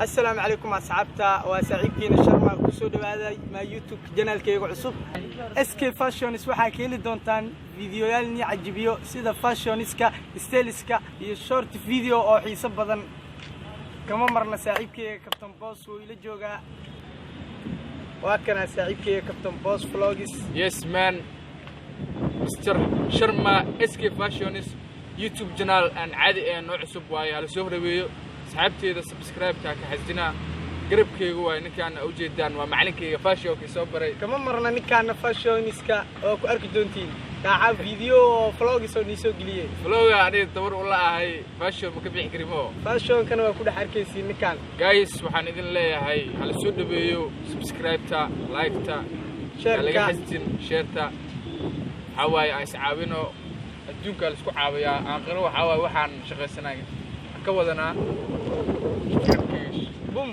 Assalaamu calaykum asxaabta, waa saaxiibkiina Sharma. Kusoo dhawaaday ma YouTube channelkayga cusub, SK Fashions. Waxaa ka heli doontaan videoyaal nii cajibiyo, sida fashionska, styliska iyo short video oo xiiso badan. Kama marna saaxiibkayga Captain Boss, wuu ila joogaa. Waa kanaa saaxiibkayga Captain Boss Vlogs. Yes man, Mr Sharma, SK Fashions YouTube channel aan caadi ee noo cusub waaye. Hala soo dhaweeyo asxaabteeda, subscribe-ka ka xasdinaa. Garabkeyga waaye ninkaan ujeedaan, waa macalinkeyga fashionka soo baray. Kama marna ninkaana fashionska oo ku arki doontiin daaca video oo vlogs oo nii soo geliyey. Vloga aniga dabar ula ahay, fashion ma ka bixi kari mo. Fashionkana waa ku dhex arkaysiin ninkaan. Guys, waxaan idin leeyahay hala soo dhaweeyo, subscribe-ta, like-ta laga shareka xasdin, shareta. Waxaa waaye aan iscaawino, adduunkaa la isku caawiyaa, aakhiro waxaa waaye waxaan shaqaysanay ka wadanaa garabkeyga. Bum.